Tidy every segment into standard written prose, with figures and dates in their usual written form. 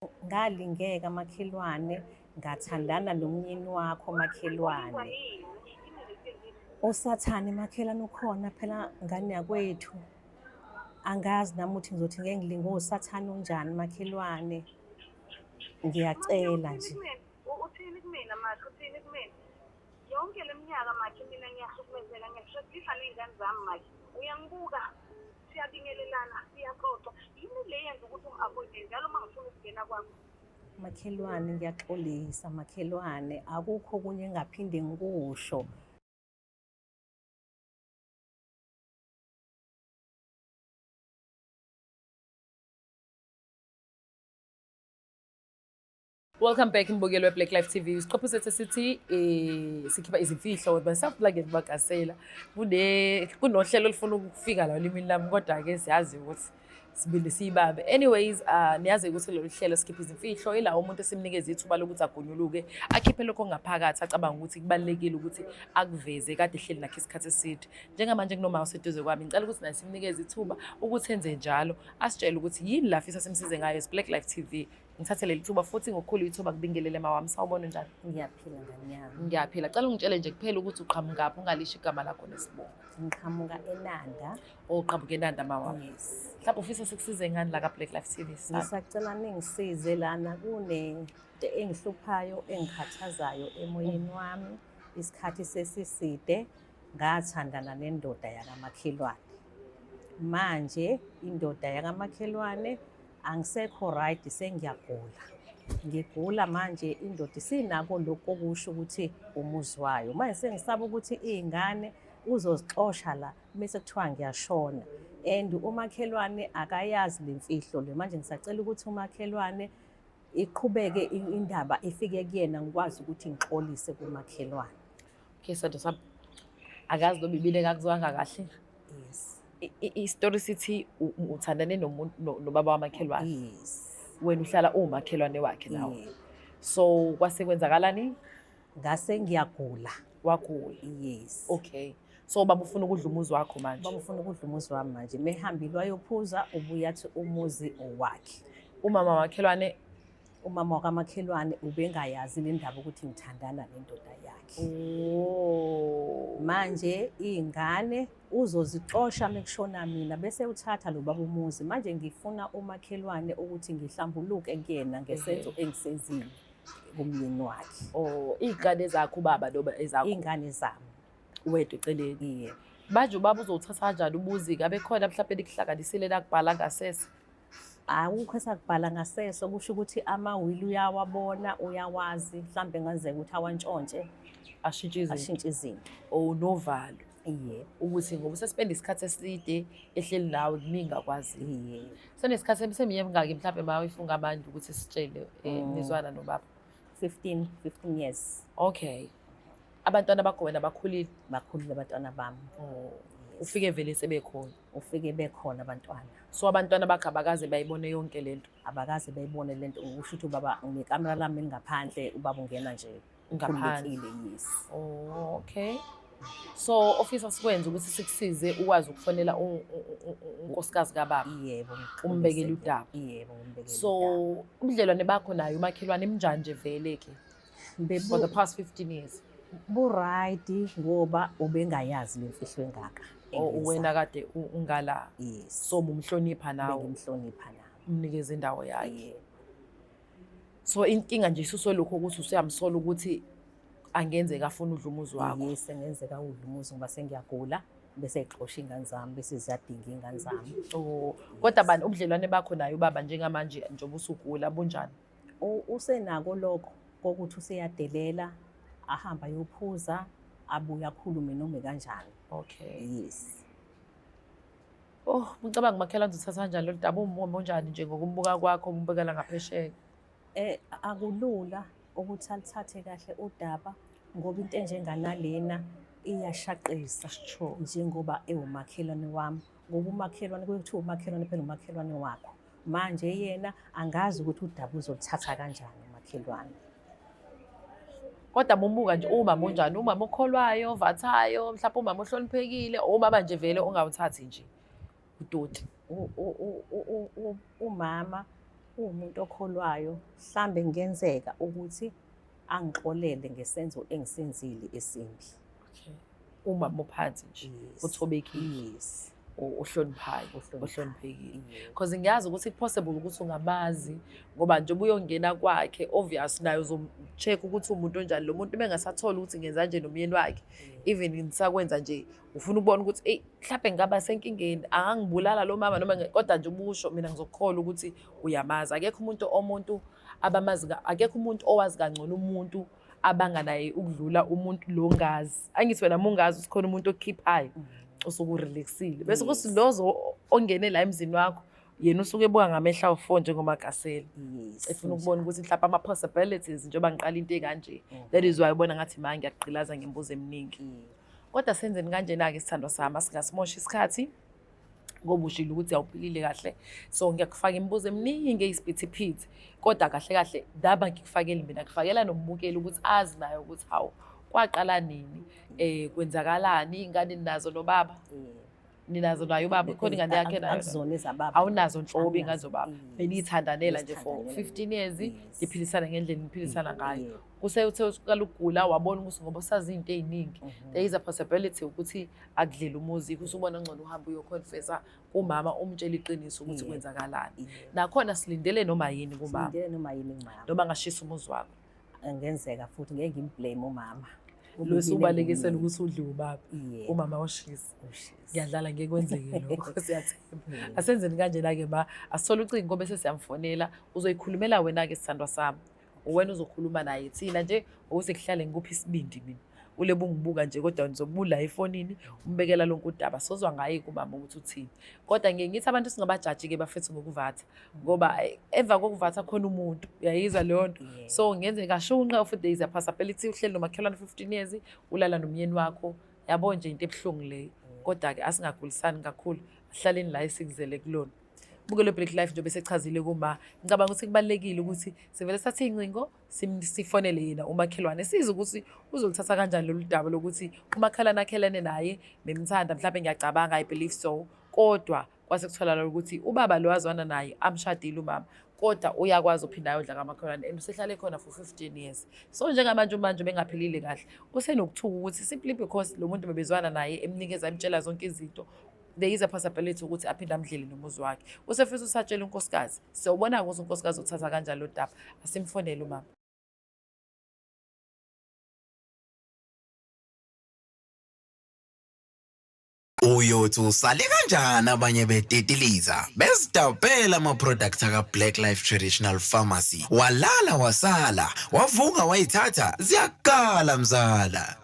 Ngalingeka makhelwane, ngathandana nomnyeni wakho makhelwane. Usathane makhelwane ukhona phela ngane yakwethu. Angazi nami ukuthi ngizothi ngeke ngilingwe usathane unjani makhelwane. Ngiyacela nje. Uthini kumina makhe, uthini kumina? Yonke le minyaka makhe mina ngiyahlukumezeka, ngiyashadisa ney'ngane zami makhe. Uyangibuka, siyabingelelana, siyaxoxa. Yini le yenza ukuthi ungi-avoide njalo uma ngifuna ukungena kwakho? Makhelwane, ngiyaxolisa makhelwane, akukho okunye engingaphinde ngikusho. Welcome back mbukeli we-Black Life TV. Isiqephu sethu esithi sikhipha izimfihlo with myself Black Magasela. Kune kunohlelo olufuna ukufika la olimini lami kodwa ke siyazi ukuthi sibili siyibabe. Anyways, niyazi ukuthi lolu hlelo sikhipha izimfihlo ila umuntu esimnikeza ithuba lokuthi agunyuluke, akhiphe lokho ngaphakathi acabanga ukuthi kubalulekile ukuthi akuveze kade ehleli nakho isikhathi eside. Njengamanje kunoma useduze kwami, ngicela ukuthi naye simnikeze ithuba ukuthi enze njalo, asitshele ukuthi yini la afisa simsize ngayo as Black Life TV. Ngithathe leli thuba futhi ngokukhulu ithuba kubingelele mawami. Sawubona, unjani? Ngiyaphila ngane yami. Ngiyaphila. Cela ungitshele nje kuphela ukuthi uqhamukaphi, ungalisho igama lakho nesibongo. Ngiqhamuka eNanda. Oqhamuka eNanda mawami. Yes. Mhlawumbe ufisa sikusize ngani la ka-Black Life TV? Ngisacela ningisize lana, kunento engihluphayo engikhathazayo emoyeni wami. Isikhathi sesiside ngathandana nendoda yakamakhelwane. Manje indoda yakamakhelwane angisekho right, sengiyagula. Ngigula manje, indoda isinako lokhu okusho ukuthi umuzi wayo. Manje sengisaba ukuthi iy'ngane uzozixosha la bese kuthiwa ngiyashona. And umakhelwane akayazi le mfihlo le. Manje ngisacela ukuthi umakhelwane iqhubeke indaba ifike kuyena, ngikwazi ukuthi ngixolise kumakhelwane. Okay, sithandwa sami. Akazi noma ibile ngakuzwanga kahle. Yes. I-story sithi uthandane nomuntu nobaba wamakhelwane. Yes. Wena uhlala uwumakhelwane wakhe nawe. Yeah. So kwase kwenzakalani? Ngase ngiyagula. Wagula. Yes. Okay. So baba ufuna ukudla umuzi wakho manje. Baba ufuna ukudla umuzi wami manje. Mehambile wayophuza, ubuya athi umuzi owakhe. Umama wamakhelwane, Umama wakamakhelwane ubengayazi le ndaba ukuthi ngithandana nendoda yakhe. Oh. Manje iy'ngane uzozixosha mekushona mina, bese uthatha lo baba umuzi. Manje ngifuna umakhelwane ukuthi ngihlambuluke kuyena ngesenzo engisenzile kumyeni wakhe. Oh, iy'ngane zakho ubaba noma ezakho? Iy'ngane zami. Wedwa eceleni. Yebo. Manje ubaba uzowuthatha kanjani umuzi? Ngabe khona mhlawumbe nikuhlanganisile nakubhala ngasese? Akukho esakubhala ngasese, okusho ukuthi amawili uyawabona, uyawazi, mhlawumbe kungenzeka ukuthi awantshontshe. Ashintshe izinto. Ashintshe izinto. Oh, novalo. Yebo. Ukuthi ngoba usespende isikhathi eside ehleli nawe, kuningi akwazi. Yebo. Senesikhathi seminyaka emingaki mhlawumbe ma uyifunga amandla ukuthi sitshele nizwana nobaba? 15 years. Okay. Abantwana bakho wena bakhulile? Bakhulile abantwana bami. Oh. Ufike vele sebekhona? Ufike bekhona abantwana. So abantwana bakho abakaze bayibone yonke lento? Abakaze bayibone lento. Usho ukuthi ubaba ngekamera lami elingaphandle, ubaba ungena nje ngaphandle. Ukhululekile, yes. Oh, okay. So ofisa sikwenze ukuthi sikusize ukwazi ukufonela unkosikazi kababa. Yebo, umbekele udaba. Yebo, ngimbekele So udaba. ubudlelwane bakho naye umakhelwane imnjani nje vele ke? For the past 15 years. Bu-right ngoba ubengayazi le mfihlo engaka. Oh, wena kade ungala. Yes. So umhlonipha nawe. Bengimhlonipha nawe. Umnikeze indawo yakhe. Yebo. So inkinga nje isuswe lokho ukuthi usuyamsola ukuthi angenzeka afuna udla umuzi wakho. Yes, engenzeka udla umuzi ngoba sengiyagula, bese exosha ingane zami, bese ziyadinga ingane zami. Oh, kodwa bani ubudlelwane bakho naye ubaba njengamanje njengoba usugula bunjani? Usenako lokho kokuthi useyadelela, ahamba ayophuza, abuye akhulume noma kanjani. Okay. Yes. Oh, ngicabanga umakhelwane uzothatha kanjani lolu daba, umama onjani nje ngokumbuka kwakho, umbukela ngaphesheya? Akulula ukuthi alithathe kahle udaba ngoba into enjenganalena iyashaqisa. Sure. Njengoba ewumakhelwane wami, ngoba umakhelwane kuye kuthiwa umakhelwane phela umakhelwane wakho. Manje yena angazi ukuthi udaba uzoluthatha kanjani umakhelwane. Kodwa mumbuka nje umama onjani, umama okholwayo, ovathayo, mhlawumbe umama ohloniphekile, umama nje vele ongawuthathi nje udoti. Umama Uwumuntu okholwayo, mhlambe kungenzeka ukuthi angixolele ngesenzo engisenzile esimbi. Okay. Umama ophansi nje, othobekile. Yes. Ohloniphayo, ohloniphekile. Because ngiyazi ukuthi possible ukuthi ungamazi ngoba nje ubuyongena kwakhe obvious naye uzomcheck ukuthi umuntu onjani lo muntu bengasathola ukuthi ngenza nje nomyeni wakhe. Even ngisakwenza nje ufuna ukubona ukuthi eyi mhlawumbe ngingaba senkingeni angangibulala lo mama noma kodwa nje ubusho mina ngizokukholwa ukuthi uyamazi. Akekho umuntu omuntu abamazi akekho umuntu owazi kangcono umuntu abanganaye ukudlula umuntu lo ngazi. Angithi wena mungazi usikhona umuntu okukhiphayo usuke urelaxile. Bese kuthi lozo ongene la emzini wakho yena usuke ebuka ngamehlo awu-four njengomagasela. Efuna ukubona ukuthi mhlawumbe ama-possibilities njengoba ngiqala into ekanje. That is why ubona ngathi ma ngiyakugqilaza ngemibuzo eminingi. Kodwa senzeni kanjena-ke sithandwa sami, asingasimosha isikhathi ngoba ushilo ukuthi awuphilile kahle. So ngiyakufaka imibuzo eminingi eyisiphithiphithi, kodwa kahle kahle ndaba ngikufakeli mina, ngifakela nombukeli ukuthi azi naye ukuthi hawu kwaqala nini, kwenzakalani, iy'ngane ninazo nobaba? Ninazo naye ubaba? Khona ingane yakhe nayo? Akuzona ezababa. Awunazo nhlobo iy'ngane zobaba. Yes. Beniyithandanela nje for Besithandanela. 15 years, Yes. niphilisana ngendlela niphilisana ngayo. Yebo. Kuse uthe uqala ukugula wabona ukuthi ngoba usazi izinto ey'ningi, there is a possibility ukuthi akudlele umuzi, usubona ngcono uhambe uyoconfessa kumama umtshele iqiniso ukuthi kwenzakalani. Nakhona silindele noma yini kumama. Silindele noma yini kumama. Noma angashisa umuzi wakho. Angenzeka futhi ngeke ngimblame umama. Lo subalekisela ukuthi udliwe ubaba. Yebo. Umama oshisa. Ushisa. Ngiyadlala ngeke kwenzeke lokho, siyathemba. Asenzeni kanjena-ke ma, asithole ucingo bese siyamfonela, uzoyikhulumela wena-ke sithandwa sami. Uwena uzokhuluma naye, thina nje ukuze kuhlale ngikuphi isibindi mina. Ulebe ungibuka nje kodwa ngizobula efonini umbekela lonke udaba, sozwa ngaye kumama ukuthi uthini. Kodwa ngiye ngithi abantu singabajaji-ke bafethu ngokuvatha, ngoba emva kokuvatha khona umuntu, uyayizwa leyo nto. So ngenzeka shunqa futhi there is a possibility uhleli nomakhelwane 15 years, ulala nomyeni wakho, yabo nje into ebuhlungu leyo. Kodwa-ke asingagulisani kakhulu, asihlaleni la esikuzele kulona. Bukelo Black Life njengoba esechazile kuma, ngicabanga ukuthi kubalulekile ukuthi sivele sithathe iy'ngcingo sifonele yena umakhelwane, sizwe ukuthi uzoluthatha kanjani lolu daba lokuthi umakhelwane akhelene naye memthanda, mhlawumbe ngiyacabanga, I believe so, kodwa kwase kutholakala ukuthi ubaba lo azwana naye amshadile umama, kodwa uyakwazi uphinda ayodla kamakhelwane and usehlale khona for 15 years. So njengamanje manje bengaphilile kahle, usenokuthuka ukuthi simply because lo muntu bebezwana naye emnikeza emtshela zonke izinto, there is a possibility ukuthi aphinde amdlele nomuzi wakhe. Usefisa usatshela unkosikazi. Siyobona ukuthi unkosikazi uthatha kanjani lo daba. Asimfonele umama. Uyothi usale kanjani abanye betetiliza bezidabhela ama-product aka-Black Life Traditional Pharmacy, walala wasala wavuka wayithatha ziyakala mzala.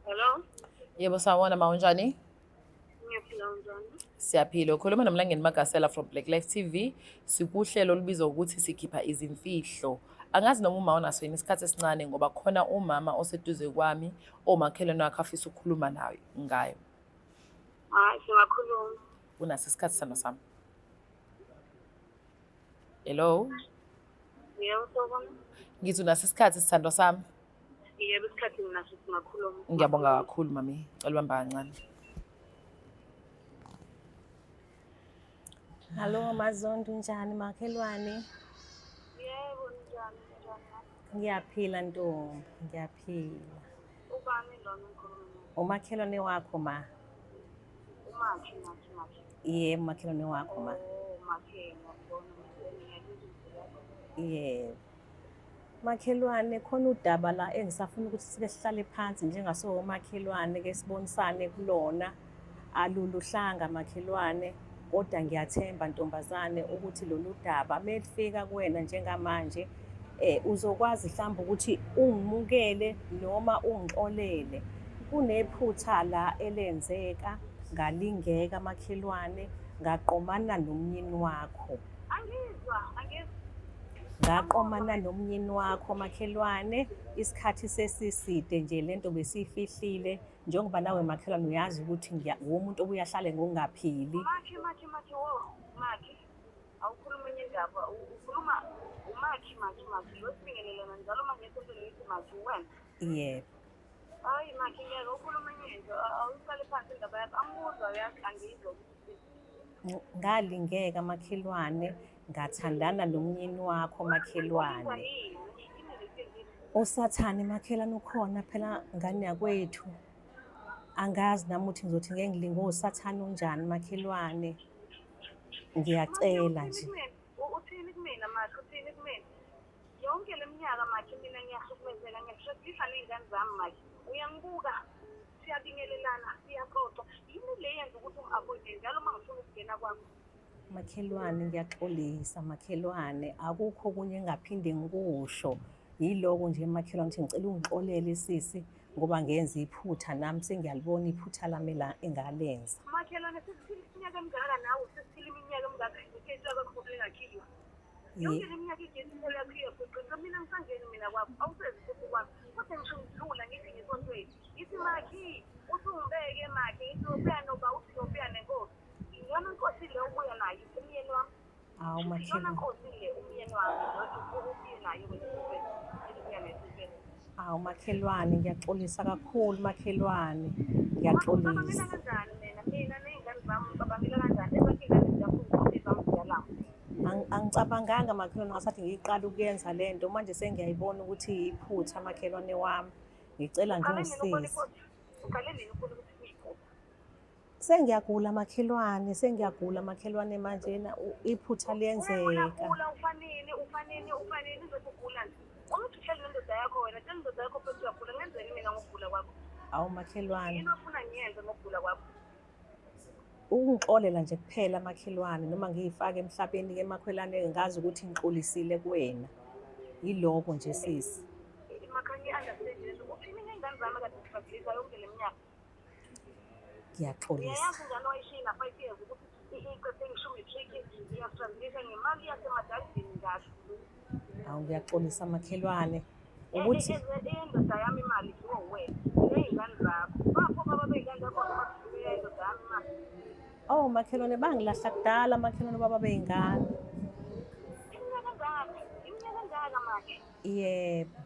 Hello? Yebo, sawubona ma, unjani? Ngiyaphila, unjani? Siyaphila. Ukhuluma noMlangeni Magasela from Black Life TV. Sikuhlelo olubizwa ukuthi sikhipha izimfihlo. Angazi noma uma unaso yini isikhathi esincane ngoba khona umama oseduze kwami omakhelwane wakhe afisa ukukhuluma naye ngayo. Hayi, singakhuluma. Unaso isikhathi sithando sami? Hello? Yebo, sawubona. Ngithi unaso isikhathi sithandwa sami? Yebo, isikhathi nginaso, singakhuluma. Ngiyabonga kakhulu mami. Cela ubamba kancane. Hallo Mazondo, unjani makhelwane? Yebo, njani, njani? Ngiyaphila ntombi, ngiyaphila. Ubani lona ngikhuluma naye? Umakhelwane wakho ma? Umakhi, makhi, makhi. Yebo, umakhelwane wakho ma. Oh, makhi, ngiyakubona, ngiyakuzwa. Yebo. Makhelwane, khona udaba la engisafuna ukuthi sike sihlale phansi njengasomakhelwane ke sibonisane kulona. Aluluhlanga makhelwane, kodwa ngiyathemba ntombazane ukuthi lolu daba melifika kuwena njengamanje uzokwazi mhlawumbe ukuthi ungimukele noma ungixolele. Kunephutha la elenzeka, ngalingeka makhelwane, ngaqomana nomyeni wakho. Angizwa, angizwa. Ngaqomana nomyeni wakho makhelwane, isikhathi sesiside nje lento besiyifihlile. Njengoba nawe makhelwane uyazi ukuthi umuntu obuye ahlale ngokungaphili. Makhi, makhi, makhi, wo, makhi. Awukhuluma enye indaba, ukhuluma umakhi, makhi, makhi. Lo sibingelelana njalo uma ngesontweni ngithi makhi wena. Yebo. Hayi makhe ngeke ukhuluma enye into, awuyiqale phansi indaba yakho. Angikuzwa uyazi, angiyizwa ukuthi Ngalingeka makhelwane, ngathandana nomyeni wakho makhelwane. yini, yini le nto. Usathane makhelwane ukhona phela ngane yakwethu. Angazi nami ukuthi ngizothi ngeke ngilinge usathane unjani makhelwane. Ngiyacela nje. Uthini kumina makhe, uthini kumina? Yonke le minyaka makhe mina ngiyahlukumezeka, ngiyashadisa ney'ngane zami makhe. Uyangibuka, siyabingelelana, siyaxoxa. Yini le yenza ukuthi ungi-avoid-e njalo uma ngifuna ukungena kwakho? Makhelwane, ngiyaxolisa makhelwane, akukho okunye engingaphinde ngikusho. Yiloko nje makhelwane ukuthi ngicela ungixolele sisi ngoba ngenza iphutha nami sengiyalibona iphutha lami la engalenza. Makhelwane, sesiphila iminyaka emingaka nawe, sesiphila iminyaka emingaka, igesi lakwakho lingakhiywa. Yonke le minyaka igesi seliyakhiwa gqigqi, mina ngisangeni mina kwakho, awusezi futhi kwami. Kodwa ngisho ngidlula ngithi ngisontweni, ngithi makhi, uthi ungibeke makhi, ngithi uyobuya noba, uthi uyobuya nenkosi. Iyona nkosi le ubuya nayo umyeni wami. Hawu Iyona makhelwane. nkosi le umyeni wami, lo ubuye nayo wena esontweni, ubuya nayo esontweni. Hawu makhelwane, ngiyaxolisa kakhulu makhelwane. Ngicabangela Ngiyaxolisa. kanjani mina, mina ney'ngane zami ngicabangela kanjani? Ezakhe iy'ngane ziyafunda, ezami ziyalamba. Angicabanganga makhelwane ngasathi ngiyiqala ukuyenza le nto, manje sengiyayibona ukuthi iphutha makhelwane wami. Ngicela nje Uqale nini ukubona ungisize. iphutha? Uqale nini ukubona ukuthi kuyiphutha? Sengiyagula makhelwane, sengiyagula makhelwane manjena iphutha liyenzeka. Uyagula, ufanini, ufanini, ufanini, uzothi ugula nje. Uma uthi uhleli nendoda yakho wena, tshela indoda yakho futhi uyagula, ngenzeni mina ngokugula kwakho? Hawu makhelwane. Yini ofuna ngiyenze ngokugula kwakho? Ukungixolela nje kuphela makhelwane, noma ngiyifake emhlabeni-ke makhelwane, ngazi ukuthi ngixolisile kuwena. Yiloko nje sisi. Makhanya i-understand lento. Uthini ngey'ngane zami kade ngifabilisa yonke le minyaka? Ngiyaxolisa. Uyayazi ingane owayishiye na-5 years ukuthi iqede ngisho u-matric, iyafabilisa ngemali yasemadalidini njalo. Hawu ngiyaxolisa makhelwane. Ukuthi Indoda yami imali idliwa uwena ney'ngane zakho. Bapho baba bey'ngane zakho bathumela indoda yami imali. Oh makhelwane, bangilahla kudala makhelwane baba bey'ngane. Iminyaka engaka, iminyaka engaka makhe. Yebo.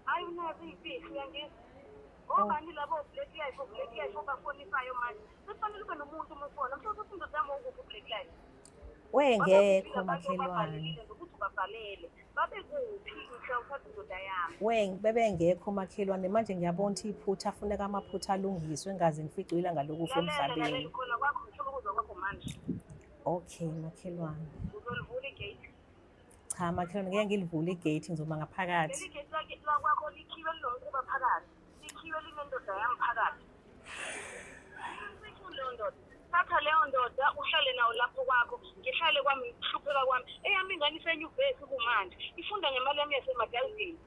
Hayi unazo iy'mfihlo uyangizwa. Obani labo Black Life, Black Life obafonisayo manje. Sekufanele ube nomuntu uma ufona. Mhlawumbe uthi indoda yami ukuphi Black Life. Wengekho makhelwane. Ukuthi ubabhalele. Babe kuphi mhla uthatha indoda yami? Bebengekho makhelwane, manje ngiyabona ukuthi iphutha afuneka amaphutha alungiswe ngaze ngifice ilanga lokufa Lalela, lalela emhlabeni. khona kwakho, ngifuna ukuzwa kwakho manje. Okay makhelwane. Uzolivula igate. Cha makhelwane, ngeke ngilivule igate, ngizoma ngaphakathi. Leli gate lakwakho likhiwe linomkhuba phakathi. Likhiwe linendoda yami phakathi. Leyo ndoda. Thatha leyo ndoda uhlale nawo lapho kwakho, ngihlale kwami ngihlupheka kwami. Eyami ingane isenyuvesi kumanje, ifunda ngemali yami yasemadalidini.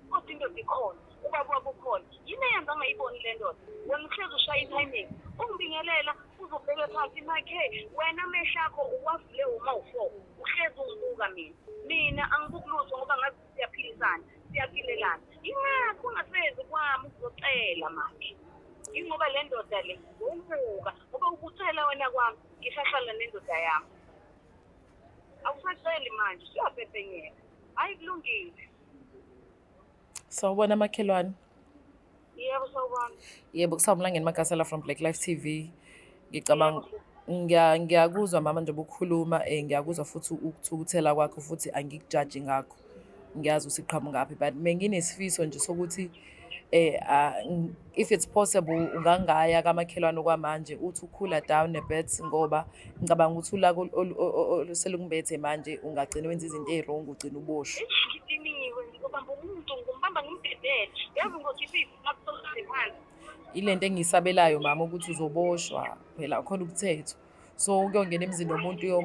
Kodwa indoda ikhona, ubaba wabo ukhona. Yini eyenza angayiboni le ndoda? Wena uhlezi ushaya i-timing. Ungibingelela uzobheke phansi makhe, wena amehlo akho uwavule uma u-4. Uhlezi ungibuka mina. Mina angibuki lutho ngoba ngazi siyaphilisana, siyaphilelana. Ingakho ungasezi kwami ukuzocela manje. Ingoba le ndoda le ngomuka, ngoba ukucela wena kwami ngisahlala nendoda yami. Awusaceli manje, usuyapepenyeka. Hayi kulungile. Sawubona makhelwane. Yebo sawubona. Yebo, kusawumlangeni Magasela from Black Life TV. Ngicabanga ngiyakuzwa mama njengoba ukhuluma, ngiyakuzwa futhi ukuthukuthela kwakho futhi angikujaji ngakho. Ngiyazi ukuthi iqhamukaphi, but benginesifiso nje sokuthi if it's possible ungangaya kamakhelwane kwamanje uthi ukhula down a bit, ngoba ngicabanga ukuthi ulaka selukumbethe manje, ungagcina wenza izinto ey'wrong, ugcine uboshwa. Ngidiniwe, ngizobamba umuntu, ngizomubamba ngimdedele. Yazi ngizokhipha izimali phansi. Ilento engiyisabelayo mama ukuthi uzoboshwa phela khona umthetho. So ukuyongena emzini womuntu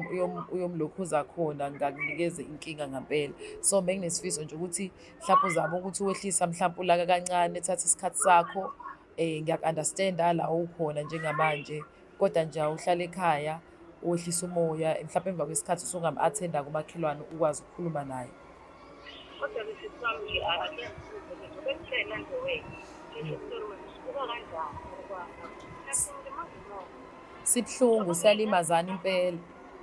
uyomlokhuza khona ngakunikeza inkinga ngampela. So benginesifiso nje ukuthi mhlawumbe uzame ukuthi wehlisa mhlawumbe ulaka kancane, thatha isikhathi sakho. Ngiyaku-understand-a la ukhona njengamanje, kodwa nje awuhlale ekhaya wehlise umoya, mhlawumbe emva kwesikhathi usungam-attend-a kumakhelwane ukwazi ukukhuluma naye. Kodwa-ke sisi wami nje ake ngikubuze nje, bekuhleli nje wena. Lesi story wena usibuka kanjani ngokwakho? Sibuhlungu, siyalimazana impela.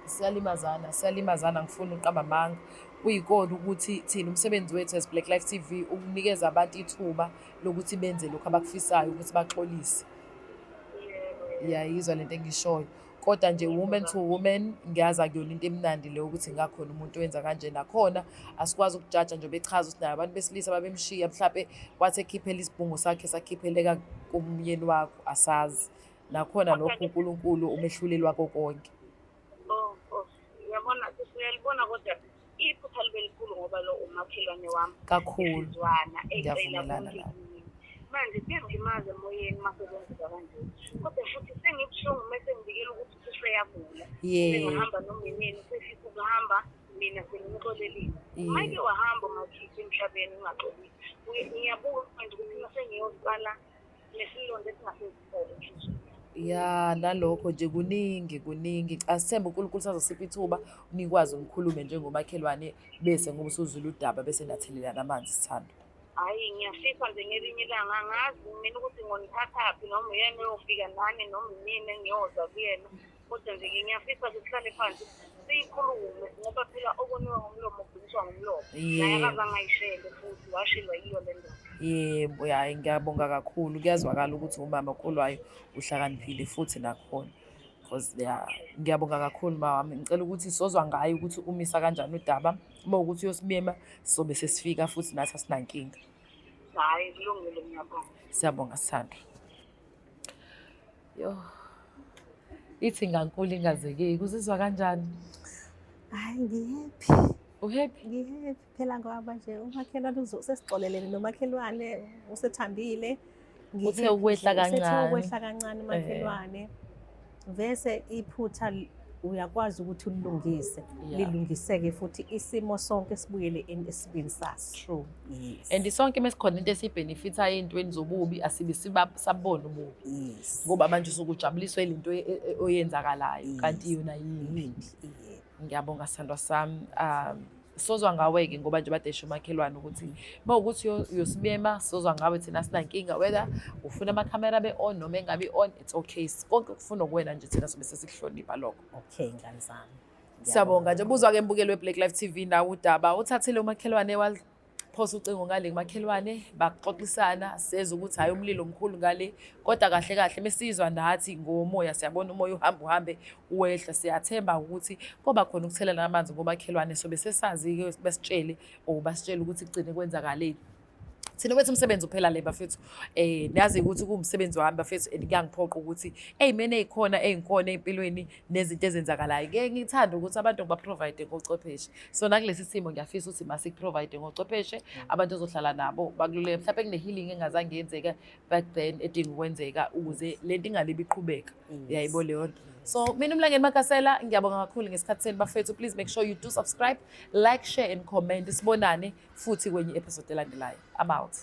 Siyalimazana, siyalimazana, angifuni ukuqamba amanga. Kuyikona ukuthi thina umsebenzi wethu as Black Life TV ukunikeza abantu ithuba lokuthi benze lokhu abakufisayo ukuthi baxolise. Iyayizwa lento engishoyo. Kodwa nje woman to woman ngiyazi akuyona into emnandi leyo ukuthi ngakhona umuntu owenza kanje. Nakhona asikwazi ukujaja nje bechaza ukuthi naye abantu besilisa babemshiya mhlampe wathi ekhiphela isibhungu sakhe sakhipheleka kumyeni wakho, asazi. Nakhona lokho uNkulunkulu umehluleli wako konke. Oh, oh, uyabona uyalibona kodwa iphutha libe likhulu ngoba lo umakhelwane wami. Kakhulu. Sizwana ecela Ngiyavumelana konke nawe. kimi. Manje kuyangilimaza emoyeni uma sekwenzeka kanje. Kodwa futhi sengibuhlungu uma sengibikela ukuthi useyagula. Sengihamba noma inini, sefisa ukuhamba mina sengimxolelile. Uma-ke wahamba ungakhiphi emhlabeni ungaxolile. Ngiyabuka manje ukuthi uma sengiyosala nesilonda esingasezisele enhliziyweni. Ya, nalokho nje kuningi kuningi. Asithembe uNkulunkulu sazosipha ithuba nikwazi ngikhulume njengomakhelwane bese ngoba usuzwile udaba bese nathelelana amanzi sithando. Hhayi, ngiyafisa nje ngelinye ilanga, angazi mina ukuthi ngonithathaphi noma uyena uyofika nani noma imina engiyoza kuyena. Kodwa nje ngiyafisa nje sihlale phansi siyikhulume ngoba phela okoniwa ngomlomo kugciniswa ngomlomo. Naye akazange ayishele futhi washelwa yiyo le ndoda. Yebo, hhayi ngiyabonga kakhulu. Kuyazwakala ukuthi umama okholwayo uhlakaniphile futhi nakhona. Because ya, ngiyabonga kakhulu mawami. Ngicela ukuthi sozwa ngaye ukuthi umisa kanjani udaba. Uma ukuthi uyosimema sobe sesifika futhi nathi asinankinga. Hhayi, kulungile, ngiyabonga. Siyabonga sithando. Yo. Ithi ngankulu ingazekeki. Uzizwa kanjani? Hayi, ngi-happy. U-happy? Ngi-happy phela ngoba nje umakhelwane usesixolelene nomakhelwane usethambile. Uthe ukwehla Ngi-happy nje, uthe kancane. ukwehla kancane umakhelwane. Vese iphutha uyakwazi ukuthi ulilungise, lilungiseke futhi isimo sonke sibuyele esimeni saso. True. Yes. And sonke mesikhona into esiyibhenefithayo ey'ntweni zobubi asibe sabona ububi. Yes. Ngoba manje usuke ujabuliswe lento oyenzakalayo kanti yona yimbi. Yimbi. Yebo. Ngiyabonga sithandwa sami. Sozwa ngawe-ke ngoba nje bade esho umakhelwane ukuthi uma ukuthi uyosimema sozwa ngawe, thina asinankinga whether ufuna amakhamera abe on noma engabi on, it's okay. Konke kufuna kuwena nje, thina sobe sesikuhlonipha lokho. Okay, ngane zami. Siyabonga nje. Buzwa-ke mbukeli we-Black Life TV nawe udaba uthathile umakhelwane waliphosa ucingo ngale kumakhelwane, baxoxisana, sezwa ukuthi hhayi umlilo omkhulu ngale, kodwa kahle kahle mesizwa nathi ngomoya siyabona umoya uhamba uhambe uwehla. Siyathemba ukuthi koba khona ukuthelelana amanzi ngomakhelwane, sobe sesazi-ke basitshele or basitshele ukuthi kugcine kwenzakaleni. Thina kwethu umsebenzi uphela le bafethu. Niyazi ukuthi kuwumsebenzi wami bafethu, and kuyangiphoqa ukuthi ey'meni ey'khona ey'nkhona ey'mpilweni nezinto ezenzakalayo. Ke ngithanda ukuthi abantu ngiba-provide ngochwepheshe. So nakulesi simo ngiyafisa ukuthi masiku-provide ngochwepheshe, abantu ozohlala nabo bakululeke. Mhlawumbe kune-healing engazange yenzeka back then edinga ukwenzeka ukuze le nto ingalibi iqhubeka. Uyayibona leyo nto. So mina uMlangeni Magasela, ngiyabonga kakhulu ngesikhathi senu bafethu. Please make sure you do subscribe, like, share and comment. Sibonane futhi kwenye episode elandelayo. I'm out.